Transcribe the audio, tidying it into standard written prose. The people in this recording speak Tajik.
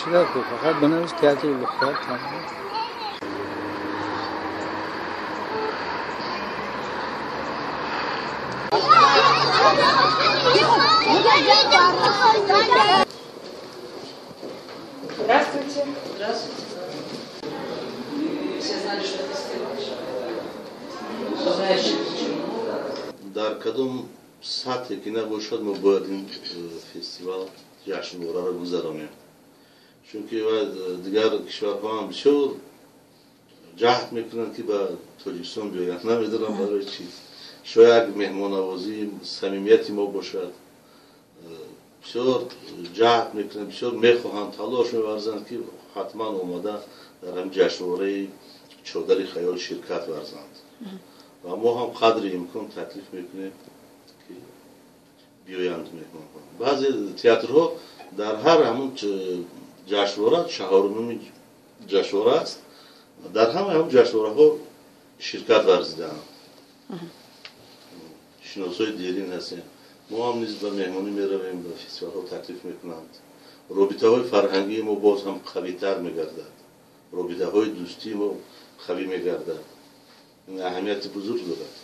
Чӣ дар, фақат бинавис театри духтар, тамом. Здравствуйте. Здравствуйте. Все знали, что фестиваль. Знаешь, Дар кадом сатҳе ки набошад, мо бояд ин фестивал, ҷашнвораро гузаронем, чунки дигар кишварҳо ҳам бисёр ҷаҳд мекунанд, ки ба Тоҷикистон биёянд. Намедонам барои чӣ, шояд меҳмонавозии, самимияти мо бошад. Бисёр ҷаҳд мекунанд, бисёр мехоҳанд, талош меварзанд, ки ҳатман омада дар ҳамин ҷашнвораи Чодари хаёл ширкат варзанд, ва мо ҳам қадри имкон таклиф мекунем, ки биёянд меҳмонҳо. Баъзе театрҳо дар ҳар ҳамун ҷашнвора, чаҳорумин ҷашнвора аст, дар ҳамаи ҳамун ҷашнвораҳо ширкат варзидаанд. Шиносои дерин ҳастем. Мо ҳам низ ба меҳмонӣ меравем, ба фестивалҳо таклиф мекунанд. Робитаҳои фарҳангии мо боз ҳам қавитар мегардад, робитаҳои дӯстии мо қавӣ мегардад. Ин аҳамияти бузург дорад.